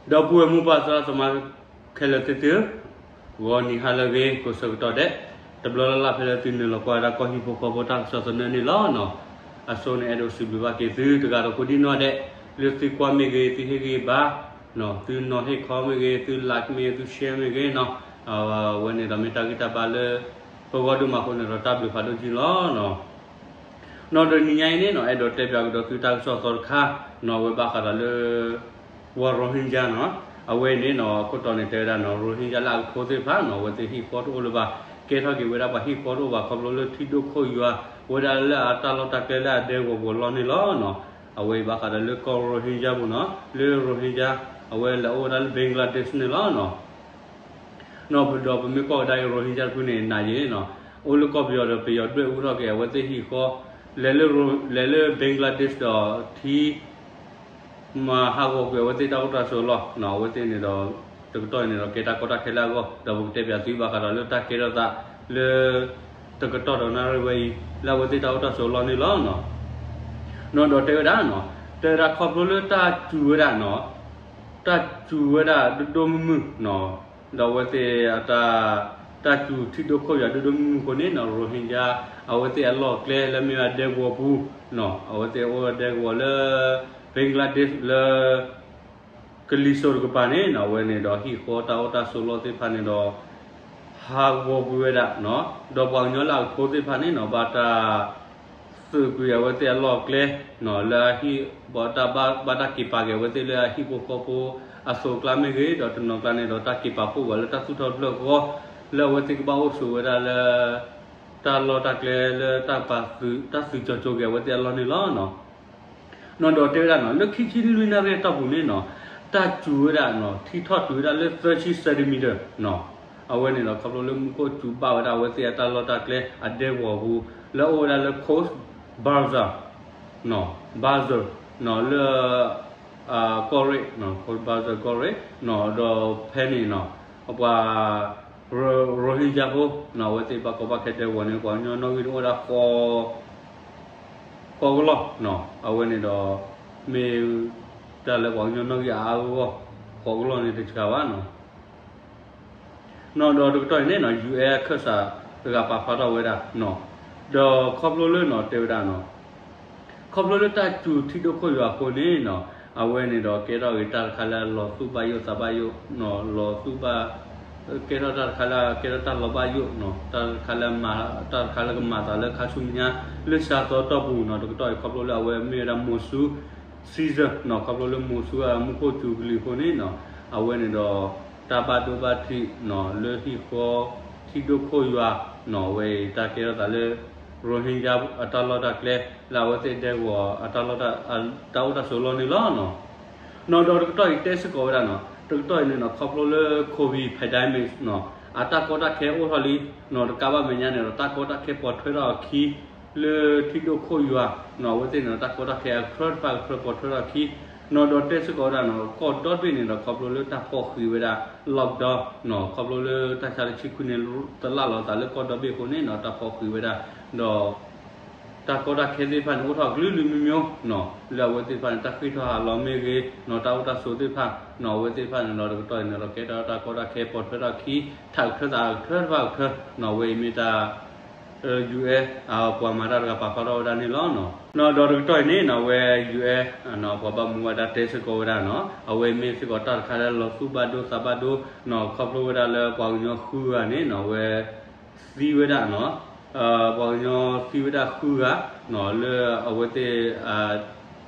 ဒီပုၢ်ဝဲၢ်မိၢ်ပၢ်သရၣ်သမါခဲလၢာ်သ့ၣ်သုဧၢ, ဂီၤနံၤဟါလၢအဂ့ၤ ကိးဆၢကတီၢ်ဒဲး, တဘျီလၢ်လၢ်ဖဲလၢသုနုာ်လီၤကွၢ်ဝဲဒၣ်ကီၢ်ဟံၣ်ဖိဃီဖိတၢ်ကစီၣ်သနၢၣ်န့ၣ်လီၤနီၤ. အဆိန့ၣ်အဲၣ်ဒိးစံးဘျုးဘၣ်က့ၤသုတဂၤဒီးကိးဒံၣ်နီၣ်ဒဲး, လၢသုကွၢ်မ့ၢ်ဂ့ၤ, သုဟ့ၣ်ဂံၢ်ဘါ, သုနီၤဟ့ၣ်ခီမ့ၢ်ဂ့ၤ, သု like မ့ၢ်ဂ့ၤ, သု share မ့ၢ်ဂ့ၤနီၤ. အဝဲန့ၣ်ဒီးမ့ၢ်တၢ်ဂံၢ်တၢ်ဘါလၢ ပဂီၢ်ဒိၣ်မးအဃိန့ၣ်ဒီးတၢ်ဘျုးဖးဒိၣ်က့ၤလီၤနီၤ. နီၤဒီးနံၤညါအံၤန့ၣ်နီၤ အဲၣ်ဒိးတဲပၠးကဒီးသုတၢ်ကစီၣ်သီတခါနီၤ, အဝဲဘၣ်ဃးဒီးလၢ ပှၤ Rohingya နီၤ, အဝဲန့ၣ်နီၤ ခိၣ်တီန့ၣ်တဲဝဲဒၣ်နီၤ Rohingya လၢအကထိသ့ၣ်တဖၣ်နီၤ အဝဲသ့ၣ်ဟံၣ်ဃီတအိၣ်လၢၤဘၣ်, ကဲထီၣ်က့ၤဝဲဒၣ်ပှၤဟံၣ်ဃီတအိၣ်ဘၣ် ခီဖျိလၢထံဒိၣ်ခိၣ်ယွၤ ဝဲဒၣ်လၢအတၢ်လီၢ်တၢ်ကျဲလၢအဒဲကဝီၤပူၤအလီၢ်န့ၣ်လီၤနီၤ. အဝဲအံၤဘၣ်ဃးဒီးလၢကီၢ် Rohingya ပူၤနီၤ, လၢ Rohingya အဝဲလဲၤအိၣ်ဝဲဒၣ်လၢ Bangladesh န့ၣ်လီၤနီၤ. နီၤဒီးပမ့ၢ်ကွၢ်ကဒါအံၤ Rohingya တဖုန့ၣ် နာ်ယံၤနီၤ, အိၣ်လၢကီၢ်ပယီၤဒီးပယီၤဒွဲၣ်အူထီၣ်က့ၤအဝဲသ့ၣ်ဟံၣ်ဃီ, လဲၤလၢ လဲၤလၢ Bangladesh ဒီးထံ မၤဟးဂီၤကွံာ်အဝဲသ့ၣ်တၢ်အိၣ်တၢ်ဆိးအလီၢ်နီၤ, အဝဲသ့ၣ်န့ၣ်ဒီး တကတီၢ်အံၤန့ၣ်ဒီးကဲတၢ်ကီတၢ်ခဲလၢအဂီၢ်, ဒီးပကတဲပၠးသုဘၣ်ဃးဒီးလၢတၢ်ကဲထီၣ်သးလၢ တကတီၢ်ဒီးနၣ်ရံၣ်ဝဲအံၤ လၢအဝဲသ့ၣ်တၢ်အိၣ်တၢ်ဆိးအလီၢ်န့ၣ်လီၤနီၤ. နီၤဒီးတဲဝဲဒၣ်နီၤ, တဲဝဲဒၣ်ခီဖျိလၢတၢ်စူၤဝဲဒၣ်နီၤ, တၢ်စူၤဝဲဒၣ်ဒိၣ်ဒိၣ်မုၢ်မုၢ်နီၤ, ဒီးအဝဲသ့ၣ်အတၢ် တၢ်စူၤထံဒိၣ်ခိၣ်ယွၤဒိၣ်ဒိၣ်မုၢ်မုၢ်အဃိန့ၣ်နီၤ Rohingya အဝဲသ့ၣ်အလီၢ်အကျဲလၢမ့ၢ်ဝဲဒၣ်ဒဲကဝီၤပူၤနီၤ, အဝဲသ့ၣ်အိၣ်ဝဲဒၣ်ဒဲကဝီၤလၢ Bangladesh လၢ ကလံၤစိးတကပၤန့ၣ်နီၤ အဝဲန့ၣ်ဒီးဟံၣ်ဃီတၢ်အိၣ်တၢ်ဆိးအလီၢ်သ့ၣ်တဖၣ်န့ၣ်ဒီး ဟးဂီၤကွံာ်ဝဲဒၣ်နီၤ, ဒီးပှၤကညီလၢအကထိသ့ၣ်တဖၣ်န့ၣ်နီၤ ဘၣ်တၢ် သုးကွံာ်အဝဲသ့ၣ်အလီၢ်အကျဲနီၤ လၢအဟံၣ် ဘၣ်တၢ်ဘၣ် ဘၣ်တၢ်က့ၤပာ်က့ၤအဝဲသ့ၣ်လၢအဟံၣ်ဖိဃီဖိအစိၤအကျါမ့ၢ်ဂ့ၤ, ဒီးတနီၤကျါန့ၣ်ဒီးတၢ်က့ၤပာ်ဖှိၣ်ဝဲလၢတၢ်သူၣ်ထီၣ်တဖျၢၣ်အဂီၢ် လၢအဝဲသ့ၣ်ကဘၣ်အိၣ်ဆိးဝဲဒၣ်လၢ တၢ်လီၢ်တၢ်ကျဲလၢတၢ်ပာ်သုး တၢ်သုးကၠီၤကၠိက့ၤအဝဲသ့ၣ်အလီၢ်န့ၣ်လီၤနီၤ. နီၤဒီးတဲဝဲဒၣ်နီၤ လၢခံဆံလွံၢ်နၣ်ရံၣ်အတီၢ်ပူၤန့ၣ်နီၤ တၢ်စူၤဝဲဒၣ်နီၤ ထံထီၣ်တုၤဝဲဒၣ်လၢ သၢဆံ centimeter နီၤ, အဝဲန့ၣ်ဒီးခီဖျိလၢမူခိၣ်စူၤဘၣ်ဝဲဒၣ်အဝဲသ့ၣ်အတၢ်လီၢ်တၢ်ကျဲအဒဲကဝီၤပူၤ လၢအအိၣ်ဝဲဒၣ်လၢ Cox's Bazar နီၤ Bazar နီၤ လၢ ကီၢ်ရ့ၣ်နီၤ Cox's Bazar ကီၢ်ရ့ၣ်နီၤ ဒီးဖဲန့ၣ်နီၤ အပှၤ Rohingya ဖိနီၤ အဝဲသ့ၣ်ဘၣ်ကီဘၣ်ခဲဒဲကဝီၤန့ၣ် ပှၤကညီနီၣ်ဂံၢ်န့ၣ်အိၣ်ဝဲဒၣ် ဃိးကလီၢ်နီၤ, အဝဲန့ၣ်ဒီး မ့ၢ်တၢ်လၢပှၤကညီနီၣ်ဂံၢ်အါအါဂီၢ်ဂီၢ် ဃိးကလီၢ်န့ၣ်တစှၤဘၣ်နီၤ. နီၤဒီးတကတီၢ်အံၤန့ၣ်နီၤ ယူၣ်အဲၣ် အခၢၣ်စးတဂၤပာ်ဖျါထီၣ်ဝဲဒၣ်နီၤ, ဒီးခီဖျိလၢနီၤ တဲဝဲဒၣ်နီၤ ခီဖျိလၢတၢ်စူၤထံဒိၣ်ခိၣ်ယွၤအဃိန့ၣ်နီၤ, အဝဲန့ၣ်ဒီးကဲထီၣ်က့ၤတၢ်တခါလၢအလီၤသူၣ်ဘၣ်ယိၣ်သးဘၣ်ယိၣ်နီၤ, လီၤသူၣ်ဘၣ် ကဲထီၣ်တၢ်တခါလၢ ကဲထီၣ်တၢ်လီၤဘၣ်ယိၣ်နီၤ, တၢ်တခါလၢ တၢ်တခါလၢကမၤသးလၢခါဆူညါ လၢစှၤသီအတီၢ်ပူၤနီၤ, တကတီၢ်အံၤခီဖျိလၢအဝဲမ့ၢ်ဝဲဒၣ် monsoon season နီၤ, ခီဖျိလၢmonsoonအမူခိၣ်စူၤကလံၤအဃိန့ၣ်နီၤ, အဝဲန့ၣ်ဒီး တၢ်ဘၣ်ဒိဘၣ်ထံးနီၤ လၢဟံၣ်ဃီ ထံဒိၣ်ခိၣ်ယွၤနီၤ, အဝဲအံၤတၢ်ကဲထီၣ်သးလၢ Rohingya အတၢ်လီၢ်တၢ်ကျဲ လၢအဝဲသ့ၣ်ဒဲကဝီၤအတၢ်လီၢ် တၢ်အိၣ်တၢ်ဆိးအလီၢ်န့ၣ်လီၤနီၤ. နီၤဒီးတကတီၢ်အံၤတဲစ့ၢ်ကီးဝဲဒၣ်နီၤ, တကတီၢ်အံၤန့ၣ်နီၤ ခီဖျိလၢ COVID pandemic နီၤ, အတၢ်ကီတၢ်ခဲအိၣ်ထီၣ်လံနီၤ, တကးဘၣ်မဲာ်ညါန့ၣ်ဒီး တၢ်ကီတၢ်ခဲပိာ်ထွဲထီၣ်အခံ လၢထံဒိၣ်ခိၣ်ယွၤနီၤ, အဝဲသ့ၣ်န့ၣ်ဒီး တၢ်ကီတၢ်ခဲအကထၢတဖၣ်ကထၢပိာ်ထွဲထီၣ်အခံ နီၤဒီးတဲစ့ၢ်ကီးဝဲဒၣ်နီၤ, ကီၢ်ဒီဘ့ၣ်န့ၣ်ဒီး ခီဖျိလၢတၢ်ဖီၣ်ဃံးဝဲဒၣ် lockdown နီၤ, ခီဖျိလၢတၢ်ဆါတဆံခွံန့ၣ် တလၢ်လီၤသးလၢကီၢ်ဒီဘ့ၣ်အဃိန့ၣ်နီၤ, တၢ်ဖီၣ်ဃံးဝဲဒၣ် ဒီး တၢ်ကီတၢ်ခဲသ့ၣ်တဖၣ်န့ၣ် အိၣ်ထီၣ်ကလုာ်ကလုာ်မံၤမံၤနီၤ, လၢအဝဲသ့ၣ်တဖၣ်န့ၣ် တၢ်ဃ့ၢ်ထီၣ်ဟးလီၤမ့ၢ်ဂ့ၤနီၤ, တၢ်အိၣ်တၢ်ဆိးသ့ၣ်တဖၣ်နီၤ, အဝဲသ့ၣ်တဖၣ်န့ၣ်ဒီး တကတီၢ်အံၤန့ၣ်ဒီး ကဲထီၣ်တၢ်ကီတၢ်ခဲပိာ်ထွဲထီၣ်အခံ ထးကထၢသးကထၢတဖၣ်ကထၢနီၤ, အဝဲအံၤမ့ၢ်တၢ် ယူၣ်အဲၣ် ပှၤမၤတၢ်တဂၤပာ်ဖျါထီၣ်ဝဲဒၣ်န့ၣ်လီၤ. နီၤဒီးတကတီၢ်အံၤန့ၣ်နီၤ အဝဲ ယူၣ်အဲၣ် ပှၤဘၣ်မူဘၣ်ဒါတဲစ့ၢ်ကီးဝဲဒၣ်နီၤ, အဝဲမ့ၢ်စ့ၢ်ကီးတၢ်တခါလၢလီၤသူၣ်ဘၣ်ဒိသးဘၣ်ဒိနီၤ, ခီဖျိဝဲဒၣ်လၢပှၤကညီဃုဂၤန့ၣ်နီၤ အဝဲ သံဝဲဒၣ်နီၤ, ပှၤကညီသံဝဲဒၣ်ဃုဂၤနီၤ, လၢအဝဲသ့ၣ်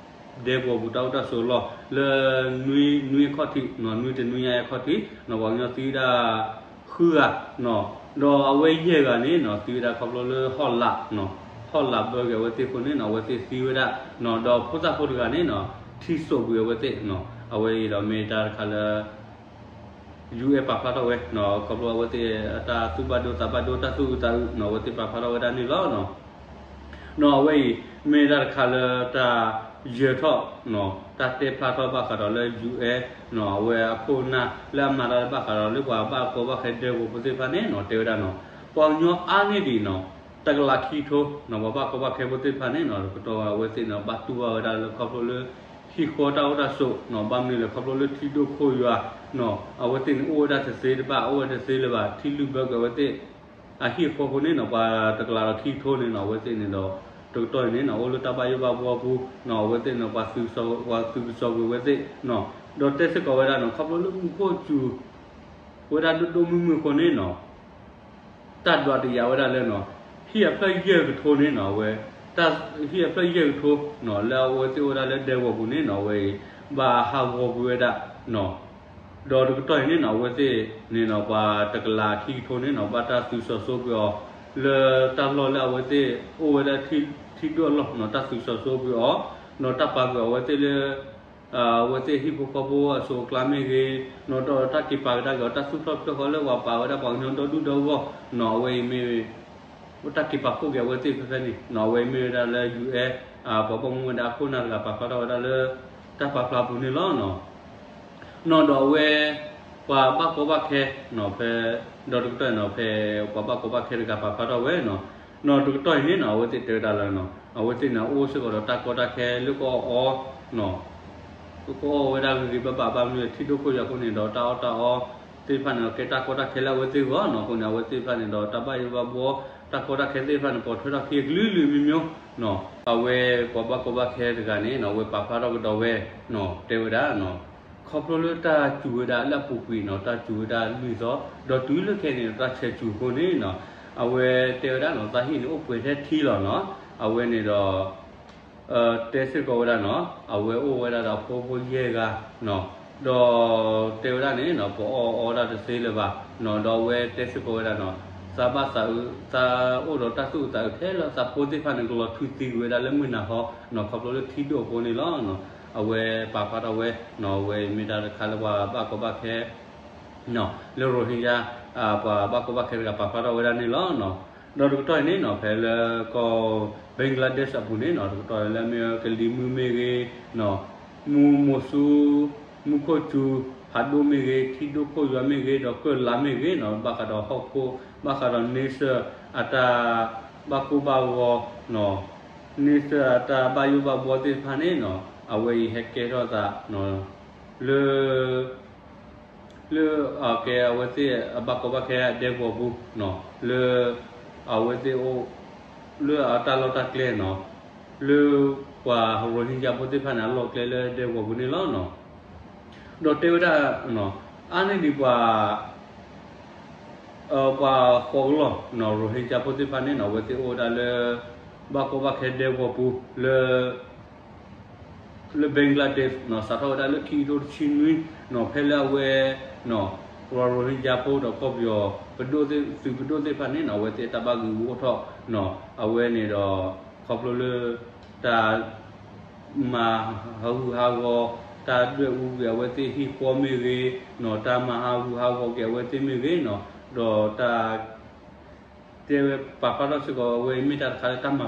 ဒဲကဝီၤပူၤတၢ်အိၣ်တၢ်ဆိးအလီၢ် လၢ နွံ နွံအခီၣ်ထံးနီၤ, နွံတနွံညါအံၤအခီၣ်ထံးနီၤ, ပှၤကညီသံဝဲဒၣ်ဃုဂၤနီၤ, ဒီးအဝဲယဲၢ်ဂၤန့ၣ်နီၤ သံဝဲဒၣ်ခီဖျိလၢဟီၣ်လာ်နီၤ, ဟီၣ်လာ်ဘၢက့ၤအဝဲသ့ၣ်အဃိန့ၣ်နီၤ အဝဲသ့ၣ်သံဝဲဒၣ်နီၤ, ဒီးဖိသၣ်ဖိတဂၤန့ၣ်နီၤ ထံစိးကွံာ်အဝဲသ့ၣ်နီၤ, အဝဲအံၤဒီးမ့ၢ်တၢ်တခါလၢ ယူၣ်အဲၣ် ပာ်ဖျါထီၣ်ဝဲနီၤ, ခီဖျိအဝဲသ့ၣ်အတၢ်သူၣ်ဘၣ်ဒိသးဘၣ်ဒိ တၢ်သူၣ်အုးသးအုးနီၤ အဝဲသ့ၣ်ပာ်ဖျါထီၣ်ဝဲဒၣ်န့ၣ်လီၤ. နီၤအဝဲအံၤ မ့ၢ်တၢ်တခါလၢတၢ်ယၢၤထီၣ်နီၤ, တၢ်တဲဖျါထီၣ်ဘၣ်ဃးဒီးလၢ ယူၣ်အဲၣ် နီၤ အဝဲအခိၣ်အနၢ်လၢအမၤတၢ်လၢဘၣ်ဃးဒီးလၢပှၤဘၣ်ကီဘၣ်ခဲဒဲကဝီၤဖိသ့ၣ်တဖၣ်န့ၣ်နီၤ တဲဝဲဒၣ်နီၤ, ပှၤကညီအါန့ၢ်ဒံးနီၤ တကလးခံကထိနီၤ, ပှၤဘၣ်ကီဘၣ်ခဲဖိသ့ၣ်တဖၣ်န့ၣ်နီၤ ကတီၢ်အဝဲသ့ၣ်န့ၣ် ဘၣ်တူၢ်ဘၣ်ဝဲဒၣ်လၢခီဖျိလၢ ဟံၣ်ဃီတၢ်အိၣ်တၢ်ဆိးနီၤ, ဘၣ်မနုၤလဲၣ် ခီဖျိလၢထံဒိၣ်ခိၣ်ယွၤနီၤ, အဝဲသ့ၣ်န့ၣ်အိၣ်ဝဲဒၣ်တသ့တဘၣ်, အိၣ်ဝဲတသ့လၢၤဘၣ်, ထံလုၢ်ဘၢကွံာ်အဝဲသ့ၣ် အဟံၣ်အဃီအဃိန့ၣ်နီၤ, ပှၤတကလးဒီးခံကထိန့ၣ်နီၤ, အဝဲသ့ၣ်န့ၣ်ဒီး တကတီၢ်အံၤန့ၣ်နီၤ အိၣ်လၢတၢ်ဘၣ်ယိၣ်ဘၣ်ဘှီအပူၤနီၤ, အဝဲသ့ၣ်န့ၣ် ပှၤသုးကစီၤကွံာ်အဝဲသ့ၣ်နီၤ, ဒီးတဲစ့ၢ်ကီးဝဲဒၣ်နီၤ, ခီဖျိလၢမူခိၣ်စူၤ ဝဲဒၣ်ဒိၣ်ဒိၣ်မုၢ်မုၢ်အဃိန့ၣ်နီၤ တၢ်ဒွးတယာ်ဝဲဒၣ်လၢနီၤ, ဟံၣ်အဖျၢၣ်ယဲၢ်ကထိန့ၣ်နီၤ, အဝဲ ဟံၣ်အဖျၢၣ်ယဲၢ်ကထိနီၤ လၢအဝဲသ့ၣ်အိၣ်ဝဲဒၣ်လၢဒဲကဝီၤပူၤန့ၣ်နီၤ, အဝဲအံၤ ဘၣ်ဟးဂီၤကွံာ်ဝဲဒၣ်နီၤ, ဒီးတကတီၢ်အံၤန့ၣ်နီၤ အဝဲသ့ၣ်န့ၣ်နီၤ ပှၤတကလးခံကထိန့ၣ်နီၤ ဘၣ်တၢ်သုးစီၤစိကွံာ်အီၤ လၢတၢ်လီၢ်လၢအဝဲသ့ၣ်အိၣ်ဝဲဒၣ်ထံဒိၣ်အလီၢ်နီၤ, တၢ်သုးစီၤစိကွံာ်အီၤနီၤ, တၢ်ပာ်ကွံာ်အဝဲသ့ၣ်လၢ အဝဲသ့ၣ်ဟံၣ်ဖိဃီဖိအစိၤအကျါမ့ၢ်ဂ့ၤနီၤ, ဒီးတၢ်က့ၤပာ်ကဒါက့ၤအီၤ တၢ်သူၣ်ထီၣ်ဖျၢၣ်ဃီလၢပှၤပာ်ဝဲဒၣ်ပှၤကညီဒီဒူၣ်ဒီဂီၢ်နီၤ, အဝဲအံၤမ့ၢ် တၢ်က့ၤပာ်ဖှိၣ်က့ၤအဝဲသ့ၣ်ဖဲဖဲန့ၣ်နီၤ, အဝဲအံၤမ့ၢ်ဝဲဒၣ်လၢ ယူၣ်အဲၣ် ပှၤဘၣ်မူဘၣ်ဒါအခိၣ်အနၢ်တဂၤပာ်ဖျါထီၣ်ဝဲဒၣ်လၢ တၢ်ပာ်ဖျါအပူၤန့ၣ်လီၤ. နီၤဒီးအဝဲ ပှၤဘၣ်ကီဘၣ်ခဲနီၤ ဖဲ ဒီးတကတီၢ်နီၤ ဖဲပှၤဘၣ်ကီဘၣ်ခဲတဂၤပာ်ဖျါထီၣ်ဝဲနီၤ, နီၤတကတီၢ်အံၤန့ၣ်နီၤ အဝဲသ့ၣ်တဲဝဲဒၣ်လၢနီၤ အဝဲသ့ၣ်န့ၣ် အိၣ်စ့ၢ်ကီးဒီးတၢ်ကီတၢ်ခဲလၢကအီၣ်အီနီၤ ကီအီၣ်ဝဲဒၣ်ဂ့ၤဂ့ၤဘၣ်ဘၣ် ဘၣ်မနုၤလဲၣ် ထံဒိၣ်ခိၣ်ယွၤအဃိန့ၣ်ဒီး တၢ်အီၣ်တၢ်အီသ့ၣ်တဖၣ်န့ၣ်ဒီး ကဲတၢ်ကီတၢ်ခဲလၢအဝဲသ့ၣ်အဂီၢ်နီၤ, အဃိန့ၣ် အဝဲသ့ၣ်တဖၣ်န့ၣ်ဒီး တၢ်ဘၣ်ယိၣ်ဘၣ်ဘှီ တၢ်ကီတၢ်ခဲသ့ၣ်တဖၣ်န့ၣ် ပိာ်ထွဲထီၣ်ခံအကလုာ်လုာ်မံၤမံၤနီၤ, အဝဲပှၤဘၣ်ကီဘၣ်ခဲတဂၤန့ၣ်နီၤ အဝဲပာ်ဖျါထီၣ်ကဒီးဝဲနီၤ တဲဝဲဒၣ်နီၤ ခီဖျိလၢတၢ်စူၤဝဲဒၣ်လၢအပူၤကွံာ်နီၤ တၢ်စူၤဝဲဒၣ်လွံၢ်သီ, ဒီးတုၤလၢခဲအံၤန့ၣ်ဒီး တၢ်ဆဲးစူၤအဃိန့ၣ်နီၤ အဝဲတဲဝဲဒၣ်နီၤ သးဟံၣ်န့ၣ်အိၣ်ပှဲၤထဲထံလီၤနီၤ, အဝဲန့ၣ်ဒီး တဲစ့ၢ်ကီးဝဲဒၣ်နီၤ အဝဲအိၣ်ဝဲဒၣ်ဒီးအဖိဖိယဲၢ်ဂၤနီၤ, ဒီးတဲဝဲဒၣ်န့ၣ်နီၤ ပအီၣ်အီဒၣ်တသ့လၢၤဘၣ်နီၤ, ဒီးအဝဲတဲစ့ၢ်ကီးဝဲဒၣ်နီၤ သးဘၣ်သးအုး သးအိၣ်ဒီးတၢ်သူၣ်အုးသးအုးထဲလၢသးဖိသ့ၣ်တဖၣ်န့ၣ် ကလီၤထွံသံကွံာ်ဝဲဒၣ်လၢမုၢ်နၤဟီနီၤ ခီဖျိလၢထံဒိၣ်အဃိန့ၣ်လီၤ. အဝဲပာ်ဖျါထီၣ်ဝဲနီၤ အဝဲမ့ၢ်တၢ်တခါလၢပှၤဘၣ်ကီဘၣ်ခဲ လၢ Rohingya ပှၤဘၣ်ကီဘၣ်ခဲတဂၤပာ်ဖျါထီၣ်ဝဲဒၣ်န့ၣ်လီၤ. ဒီးတကတီၢ်အံၤန့ၣ်နီၤ ဖဲလၢကီၢ် Bangladesh အပူၤန့ၣ်နီၤ တကတီၢ်လၢမ့ၢ်ကလံၤမုၢ်မ့ၢ်ဂ့ၤနီၤ မူမိၢ်ဆူ မူခိၣ်စူၤ ဖးဒိၣ်မ့ၢ်ဂ့ၤ ထံဒိၣ်ခိၣ်ယွၤမ့ၢ်ဂ့ၤ ဒီးကၢၢ်လါမ့ၢ်ဂ့ၤနီၤ ဘၣ်ဃးဒီးဟီၣ်ခိၣ် ဘၣ်ဃးဒီး nature အတၢ်ဘၣ်ကိၢ်ဘၣ်ဂီၤနီၤ nature အတၢ်ဘၣ်ယိၣ်ဘၣ်ဘှီသ့ၣ်တဖၣ်န့ၣ်နီၤ အဝဲအံၤဟဲကဲထီၣ်သး လၢ လၢအကဲအဝဲသ့ၣ်အဘၣ်ကီဘၣ်ခဲအဒဲကဝီၤပူၤနီၤ လၢ အဝဲသ့ၣ်အိၣ် လၢအတၢ်လီၢ်တၢ်ကျဲနီၤ လၢပှၤ Rohingya ဖိသ့ၣ်တဖၣ်န့ၣ် အလီၢ်ကျဲလၢဒဲကဝီၤပူၤန့ၣ်လီၤ. ဒီးတဲဝဲဒၣ် အါန့ၢ်ဒံးပှၤ ပှၤဃိးကလီၢ်နီၤ Rohingya ဖိသ့ၣ်တဖၣ်န့ၣ်နီၤ အဝဲသ့ၣ်အိၣ်ဝဲဒၣ်လၢ ဘၣ်ကီဘၣ်ခဲဒဲကဝီၤပူၤ လၢ လၢ Bangladesh နီၤ စးထီၣ်ဝဲဒၣ်လၢခံကထိတဆံနွံနီၤ ဖဲလၢအဝဲ ပှၤ Rohingya ဖိဒီးကီၢ်ပယီၤ ပဒိၣ်သ့ၣ် သုးပဒိၣ်သ့ၣ်တဖၣ်န့ၣ်နီၤ အဝဲသ့ၣ်တၢ်ဘၣ်ဂုာ်အိၣ်ထီၣ်နီၤ အဝဲန့ၣ်ဒီး ခီဖျိလၢ တၢ် မၤဟးဂူာ်ဟးဂီၤ တၢ်ဒွဲၣ်အူကွံာ်အဝဲသ့ၣ်ဟံၣ်ဃီမ့ၢ်ဂ့ၤနီၤ တၢ်မၤဟးဂူာ်ဟးဂီၤက့ၤအဝဲသ့ၣ်မ့ၢ်ဂ့ၤနီၤ ဒီးတၢ် တဲဝဲပာ်ဖျါထီၣ်စ့ၢ်ကီး အဝဲအံၤမ့ၢ်တၢ်တခါလၢတၢ်မ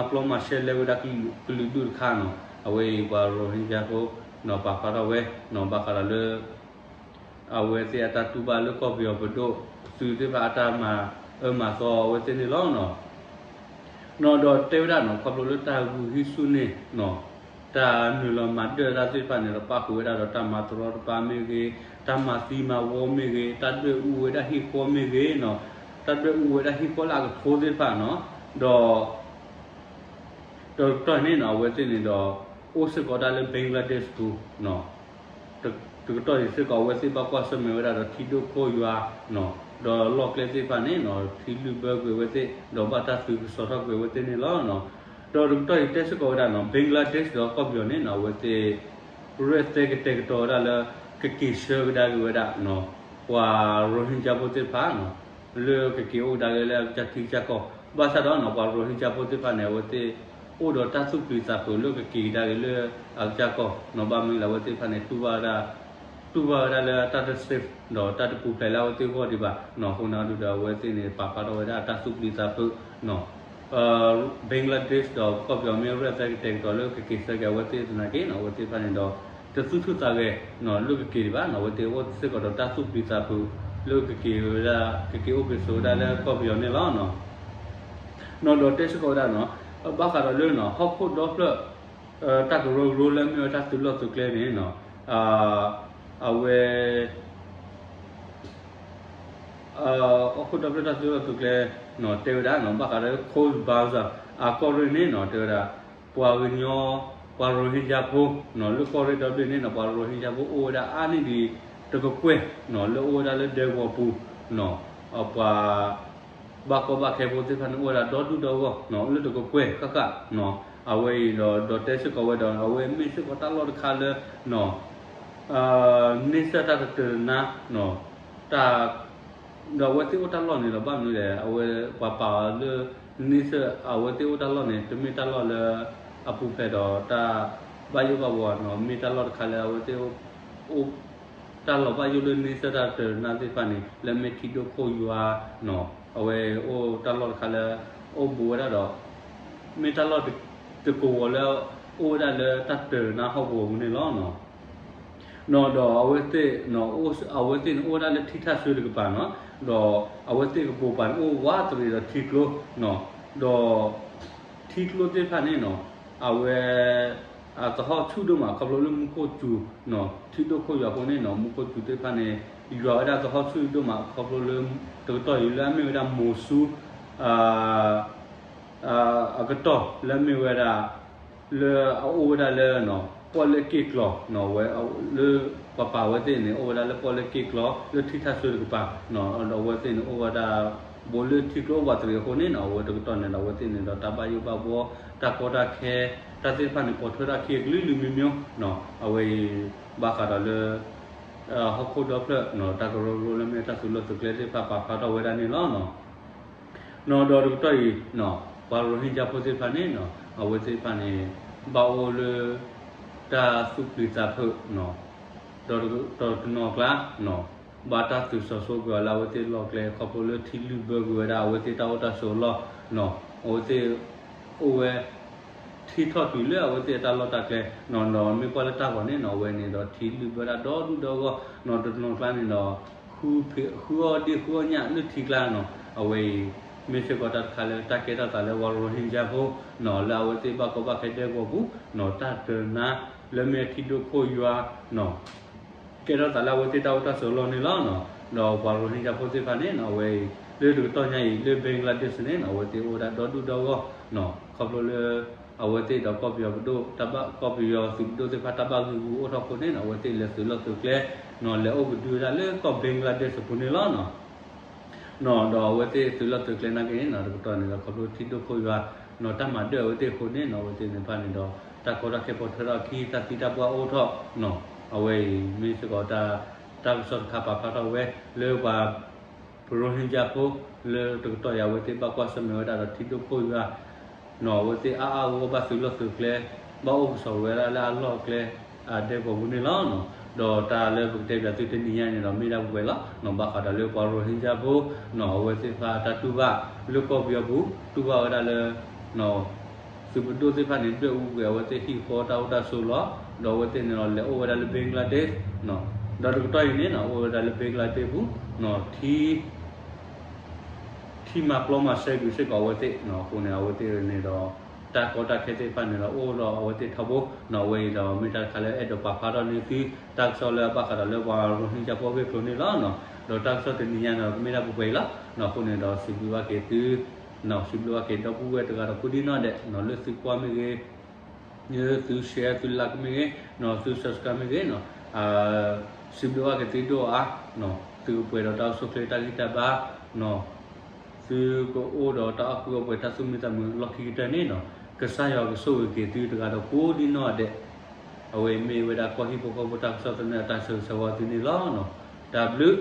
ၤပျီ မၤရှဲလဲဝဲဒၣ်ကလုာ်ဒူၣ်တခါနီၤ အဝဲအံၤပှၤ Rohingya ဖိနီၤ ပာ်ဖျါထီၣ်ဝဲနီၤ ဘၣ်ဃးဒီးလၢ အဝဲသ့ၣ်အတၢ်တူၢ်ဘၣ်လၢကီၢ်ပယီၤပဒိၣ် သုးသ့ၣ်တဖၣ်အတၢ်မၤအၢမၤသီအဝဲသ့ၣ်န့ၣ်လီၤ. နီၤဒီးတဲဝဲဒၣ်နီၤ ခီဖျိလၢတၢ်ဂုာ်ဟံးဆူၣ်န့ၢ်နီၤ တၢ်နုာ်လီၤမၤဒၢၣ်တၢ်သ့ၣ်တဖၣ်န့ၣ်ဒီး ပၣ်ဃုာ်ဝဲဒၣ်ဒီးတၢ်မၤတရီတပါမ့ၢ်ဂ့ၤ, တၢ်မၤသံမၤဝီမ့ၢ်ဂ့ၤ, တၢ်ဒွဲၣ်အူဝဲဒၣ်ဟံၣ်ဃီမ့ၢ်ဂ့ၤနီၤ, တၢ်ဒွဲၣ်အူဝဲဒၣ်ဟံၣ်ဃီလၢအကထိသ့ၣ်တဖၣ်နီၤ, ဒီး ဒီးတကတီၢ်အံၤန့ၣ်နီၤ အဝဲသ့ၣ်န့ၣ်ဒီး အိၣ်စ့ၢ်ကီးဒၣ်လၢ Bangladesh ပူၤနီၤ တကတီၢ်အံၤစ့ၢ်ကီး အဝဲသ့ၣ်ဘၣ်ကွၢ်ဆၢၣ်မဲာ်ဝဲဒၣ်ဒီးထံဒိၣ်ခိၣ်ယွၤနီၤ, ဒီးလီၢ်ကျဲသ့ၣ်တဖၣ်န့ၣ်နီၤ ထံလုၢ်ဘၢကွံာ်အဝဲသ့ၣ် ဒီးဘၣ်တၢ်သုးကစီၤထီၣ်ကွံာ်အဝဲသ့ၣ်န့ၣ်လီၤ. ဒီးတကတီၢ်အံၤတဲစ့ၢ်ကီးဝဲဒၣ်နီၤ Bangladesh ဒီးကီၢ်ပယီၤန့ၣ်နီၤ အဝဲသ့ၣ် ရဲၣ်သဲကတဲာ်ကတီၤဝဲဒၣ်လၢ ကက့ၤဆှၢကဒါက့ၤဝဲဒၣ်နီၤ ပှၤ Rohingya ဖိသ့ၣ်တဖၣ်နီၤ လၢကက့ၤအိၣ်ကဒါက့ၤလၢအကစၢ်ထံကစၢ်ကီၢ်, ဘၣ်ဆၣ်ဒီးနီၤ ပှၤ Rohingya ဖိသ့ၣ်တဖၣ်န့ၣ် အဝဲသ့ၣ် အိၣ်ဒီးတၢ်သူၣ်ပျံၤသးဖုးလၢကက့ၤကဒါက့ၤလၢအကစၢ်ကီၢ်နီၤ, ဘၣ်မနုၤလဲၣ် အဝဲသ့ၣ်တဖၣ်န့ၣ် တူၢ်ဘၣ်ဝဲဒၣ် တူၢ်ဘၣ်ဝဲဒၣ်လၢတၢ်တ safe ဒီးတၢ်တပူၤဖျဲးလၢအဝဲသ့ၣ်အဂီၢ်ဒံးဘၣ်နီၤ, အဃိန့ၣ်ဒီးအဝဲသ့ၣ်န့ၣ် ပာ်ဖျါထီၣ်ဝဲဒၣ်တၢ်သူၣ်ပျံၤသးဖုးနီၤ Bangladesh ဒီးကီၢ်ပယီၤမ့ၢ်ရဲၣ်သဲကတဲာ်ကတီၤလၢကက့ၤဆှၢက့ၤအဝဲသ့ၣ်သနာ်က့နီၤ, အဝဲသ့ၣ်တဖၣ်န့ၣ်ဒီး တသူၣ်ထူၣ်သးဂဲၤနီၤ လၢကက့ၤဒံးဘၣ်နီၤ, အဝဲသ့ၣ်အိၣ်စ့ၢ်ကီးဒီးတၢ်သူၣ်ပျံၤသးဖုး လၢကက့ၤဝဲဒၣ် ကက့ၤအိၣ်က့ၤဆိးဝဲဒၣ်လၢကီၢ်ပယီၤန့ၣ်လီၤ. နီၤဒီးတဲစ့ၢ်ကီးဝဲဒၣ်နီၤ ဘၣ်ဃးဒီးလၢနီၤ ဟီၣ်ခိၣ်ဒီဖျၢၣ် တၢ်ကရၢကရိလၢအမ့ၢ်ဝဲတၢ်သုးလီၢ်သုးကျဲန့ၣ်နီၤ, အဝဲ ဟီၣ်ခိၣ်ဒီဖျၢၣ်တၢ်သုးလီၢ်သုးကျဲ တဲဝဲဒၣ်နီၤ ဘၣ်ဃးဒီး Cox's Bazar အကီၢ်ရ့ၣ်န့ၣ်နီၤ တဲဝဲဒၣ် ပှၤကညီ ပှၤရိဟ့ကၠါဖိနီၤ လၢကီၢ်ရ့ၣ်ဒီဘ့ၣ်န့ၣ်နီၤ ပှၤရိဟ့ကၠါဖိအိၣ်ဝဲဒၣ်အါန့ၢ်ဒံး တကကွဲၢ်နီၤ လၢအိၣ်ဝဲဒၣ်လၢဒဲကဝီၤပူၤနီၤ, ပှၤ ဘၣ်ကီဘၣ်ခဲဖိသ့ၣ်တဖၣ်န့ၣ် အိၣ်ဝဲဒၣ်ဒီဒူၣ်ဒီဂီၢ်နီၤ လၢတကကွဲၢ်ဃၣ်ဃၣ်နီၤ, အဝဲအံၤဒီး ဒီးတဲစ့ၢ်ကီးဝဲဒီး အဝဲမ့ၢ်စ့ၢ်ကီးတၢ်လီၢ်တခါလၢနီၤ န့ဆၢၣ်တၢ်တတၢာ်တနါနီၤ, တၢ် ဒီးအဝဲသ့ၣ်အိၣ်တၢ်လီၢ်န့ၣ်ဒီး ဘၣ်မနုၤလဲၣ် အဝဲပှၤပာ်အီၤလၢ န့ဆၢၣ် အဝဲသ့ၣ်အိၣ်တၢ်လီၢ်န့ၣ် တမ့ၢ်တၢ်လီၢ်လၢ အပူၤဖျဲးဒီးတၢ်ဘၣ်ယိၣ်ဘၣ်ဘှီနီၤ, မ့ၢ်တၢ်လီၢ်တခါလၢအဝဲသ့ၣ်အိၣ် တၢ်လီၤဘၣ်ယိၣ်လၢန့ဆၢၣ်တၢ်တတၢာ်တနါသ့ၣ်တဖၣ်န့ၣ် လၢမ့ၢ်ထံဒိၣ်ခိၣ်ယွၤနီၤ, အဝဲအိၣ်တၢ်လီၢ်တခါလၢ အိၣ်ဘူးဝဲဒၣ်ဒီး မ့ၢ်တၢ်လီၢ်တကဝီၤလၢ အိၣ်ဝဲဒၣ်လၢတၢ်တတၢာ်တနါဟီၣ်ကဝီၤပူၤန့ၣ်လီၤ. နီၤ ဒီးအဝဲသ့ၣ် အဝဲသ့ၣ်န့ၣ်အိၣ်ဝဲဒၣ်လၢထံထၣ်ဆှၢတကပၤနီၤ, ဒီးအဝဲသ့ၣ်ကပိာ်ပၤန့ၣ် အိၣ်ဝးတရံးဒီးထံကျိနီၤ, ဒီးထံကျိသ့ၣ်တဖၣ်န့ၣ်နီၤ အဝဲ အသဟီၣ်ဆူၣ်ဒိၣ်မး ခီဖျိလၢမူခိၣ်စူၤနီၤ ထံဒိၣ်ခိၣ်ယွၤအဃိန့ၣ်နီၤ မူခိၣ်စူၤသ့ၣ်တဖၣ်န့ၣ် ယွၤဝဲဒၣ်သဟီၣ်ဆူၣ်ဒိၣ်မး ခီဖျိလၢ တကတီၢ်အံၤလၢအမ့ၢ်ဝဲဒၣ်မိၤစူ အကတီၢ်လၢအမ့ၢ်ဝဲဒၣ် လၢအအိၣ်ဝဲဒၣ်လၢ ပီၣ်လဲၣ်က့ၣ်ကျီၤနီၤ ဝဲလၢ ပှၤပာ်ဝဲသ့ၣ်န့ၣ် အိၣ်ဝဲဒၣ်လၢပီၣ်လဲၣ်က့ၣ်ကျီၤ လၢထံထၣ်ဆှၢတကပၤနီၤ, ဒီးအဝဲသ့ၣ်န့ၣ်အိၣ်ဝဲဒၣ် ဘူးလၢထံကျိဝးတရံးအဃိန့ၣ်နီၤ အဝဲတကတီၢ်န့ၣ်ဒီး အဝဲသ့ၣ်န့ၣ်ဒီးတၢ်ဘၣ်ယိၣ်ဘၣ်ဘှီ တၢ်ကီတၢ်ခဲ တၢ်သ့ၣ်တဖၣ်န့ၣ် ပိာ်ထွဲထီၣ်အခံအကလုာ်ကလုာ်မ့ၢ်မ့ၢ်နီၤ, အဝဲအံၤ ဘၣ်ဃးဒီးလၢ ဟီၣ်ခိၣ်ဒီဖျၢၣ်နီၤ တၢ်ကရၢကရိလၢမ့ၢ်တၢ်သုးလီၢ်သုးကျဲသ့ၣ်တဖၣ်ပာ်ဖျါထီၣ်ဝဲဒၣ်န့ၣ်လီၤ. နီၤ ဒီးတကတီၢ်အံၤ ပှၤရိဟ့ကၠါဖိသ့ၣ်တဖၣ်န့ၣ်နီၤ အဝဲသ့ၣ်တဖၣ်န့ၣ် ဘၣ်အိၣ်လၢ တၢ်သူၣ်ပျံၤသးဖုးနီၤ, ဒီးတနီၤကျါနီၤ ဘၣ်တၢ်သုးစီၤစိကွံာ်အီၤလၢအဝဲသ့ၣ်လီၢ်ကျဲ ခီဖျိလၢထံလုၢ်ဘၢကွံာ်ဝဲဒၣ်အဝဲသ့ၣ်တၢ်အိၣ်တၢ်ဆိးအလီၢ်နီၤ, အဝဲသ့ၣ် အိၣ်ဝဲ ထံထီၣ်တုၤလၢအဝဲသ့ၣ်အတၢ်လီၢ်တၢ်ကျဲနီၤ, ဒီးမ့ၢ်ကွၢ်လၢတၢ်ဂီၤန့ၣ်နီၤ အဝဲန့ၣ်ဒီးထံလုၢ်ဘၢဒၣ်ဒီဒူၣ်ဒီဂီၢ်နီၤ, တနီၤကျါန့ၣ်ဒီး ဃုအီၣ်ဒ့ၣ်ဃုအီၣ်ညၣ်လၢထံကျါနီၤ, အဝဲအံၤ မ့ၢ်စ့ၢ်ကီးတၢ်တခါလၢတၢ်ကဲထီၣ်သးလၢပှၤရိဟ့ကၠါဖိနီၤ လၢအဝဲသ့ၣ်ဘၣ်ကီဘၣ်ခဲဒဲကဝီၤပူၤနီၤ တၢ်တနါ လၢမ့ၢ်ထံဒိၣ်ခိၣ်ယွၤနီၤ ကဲထီၣ်သးလၢအဝဲသ့ၣ်တၢ်အိၣ်တၢ်ဆိးအလီၢ်န့ၣ်လီၤ. ဒီးပှၤရိဟ့ကၠါဖိသ့ၣ်တဖၣ်န့ၣ်နီၤ အဝဲအံၤ လၢတကတီၢ်ညါအံၤ လၢ Bangladesh န့ၣ်နီၤ အဝဲသ့ၣ်အိၣ်ဝဲဒၣ်ဒီဒူၣ်ဒီဂီၢ်နီၤ ခီဖျိလၢ အဝဲသ့ၣ်ဒီးကီၢ်ပယီၤပဒိၣ် ကီၢ်ပယီၤသုးပဒိၣ်သ့ၣ်တဖၣ်တၢ်ဘၣ်ဂံၢ်ဂူာ်အိၣ်ထီၣ်အဃိန့ၣ်နီၤ အဝဲသ့ၣ်လဲၤသုးလီၢ်သုးကျဲနီၤ လဲၤအိၣ်ကဒုဝဲဒၣ်လၢကီၢ် Bangladesh အပူၤန့ၣ်လီၤ. နီၤ ဒီးအဝဲသ့ၣ်သုးလီၢ်သုးကျဲနာ်က့န့ၣ်နီၤ တကတီၢ်န့ၣ်ဒီး ခီဖျိထံဒိၣ်ခိၣ်ယွၤနီၤ တၢ်မၤဒၢၣ်အဝဲသ့ၣ်အဃိန့ၣ်နီၤ အဝဲသ့ၣ်သ့ၣ်တဖၣ်န့ၣ်ဒီး တၢ်ကီတၢ်ခဲပိာ်ထွဲထီၣ်အခံ တၢ်သံတၢ်ပှၢ်အိၣ်ထီၣ်နီၤ အဝဲအံၤ မ့ၢ်စ့ၢ်ကီးတၢ် တၢ်ကစီၣ်တခါပာ်ဖျါထီၣ်ဝဲ လၢပှၤ ပရိဟ့ကၠါဖိ လၢတကတီၢ်အံၤ အဝဲသ့ၣ်ဘၣ်ကွၢ်ဆၢၣ်မဲာ်ဝဲဒၣ်ဒီးထံဒိၣ်ခိၣ်ယွၤ နီၤ အဝဲသ့ၣ်အါအါဂီၢ်ဂီၢ်ဘၣ်သုးလီၢ်သုးကျဲ ဘၣ်အိၣ်ကစီၣ်ဝဲဒၣ်လၢအလီၢ်အကျဲ အဒဲကဝီၤပူၤန့ၣ်လီၤ. ဒီးတၢ်လၢပကတဲဘၣ်သုတနံၤညါန့ၣ်ဒီး မ့ၢ်ဒၣ်ပှဲၤပှဲၤလီၤနီၤ ဘၣ်ဃးဒီးလၢပှၤရိဟ့ကၠါဖိနီၤ အဝဲသ့ၣ်တဖၣ်တၢ်တူၢ်ဘၣ် လၢကီၢ်ပယီၤပူၤ တူၢ်ဘၣ်ဝဲဒၣ်လၢ သုးပဒိၣ်သ့ၣ်တဖၣ်န့ၣ် ဒွဲၣ်အူကွံာ်အဝဲသ့ၣ်ဟံၣ်ဃီတၢ်အိၣ်တၢ်ဆိးလီၤ ဒီးအဝဲသ့ၣ်န့ၣ်ဒီး လဲၤအိၣ်ဝဲဒၣ်လၢ Bangladesh နီၤ ဒီးတကတီၢ်အံၤန့ၣ်နီၤ အိၣ်ဝဲဒၣ်လၢ Bangladesh ပူၤနီၤ ထံ ထံမၤပျီမၤစဲကွံာ်စ့ၢ်ကီးအဝဲသ့ၣ်နီၤ အဃိန့ၣ် အဝဲသ့ၣ်န့ၣ်ဒီး တၢ်ကီတၢ်ခဲသ့ၣ်တဖၣ်န့ၣ်ဒီး အိၣ်ဒီးအဝဲသ့ၣ်ထီဘိနီၤ အဝဲအံၤဒီး မ့ၢ်တၢ်တခါလၢအဲၣ်ဒိးပာ်ဖျါထီၣ်န့ၢ်သု တၢ်ကစီၣ်လၢအဘၣ်ဃးဒီးလၢပှၤရိဟ့ကၠါဖိအဂ့ၢ်အကျိၤန့ၣ်လီၤ. ဒီးတၢ်ကစီၣ်တနံၤညါန့ၣ်ဒီး ကမ့ၢ်ဒၣ်ပှဲၤပှဲၤအံၤလီၤ. အဃိန့ၣ်ဒီး စံးဘျုးဘၣ်က့ၤသု စံးဘျုးဘၣ်က့ၤဒီပုၢ်ဝဲၢ်တဂၤဒီးကိးဒံနီၢ်ဒဲးနီၤ လၢသုကွၢ်မ့ၢ်ဂ့ၤ သု share သု like မ့ၢ်ဂ့ၤနီၤ သု subscribe မ့ၢ်ဂ့ၤနီၤ စံးဘျုးဘၣ်က့ၤသုဒိၣ်အါနီၤ သုကပှဲၤဒီးတၢ်အိၣ်ဆူၣ်အိၣ်ချ့တၢ်ဂံၢ်တၢ်ဘါနီၤ သုကအိၣ်ဒီးတၢ်အီၣ်ကုၢ်အီၣ်ပှဲၤတၢ်သူၣ်မံသးမုာ်လီၢ်ခံကတၢၢ်န့ၣ်နီၤ ကစၢ်ယွၤကဆိၣ်ဂ့ၤက့ၤသုတဂၤဒီးကိးဒံနီၢ်ဒဲး အဝဲမ့ၢ်ဝဲဒၣ်ကီၢ်ဟံၣ်ဖိဃီဖိတၢ်ကစီၣ်သနၢၣ်အတၢ်ဆၢဂ့ၤဆၢဝါသုန့ၣ်လီၤ. တၢ်ဘျုး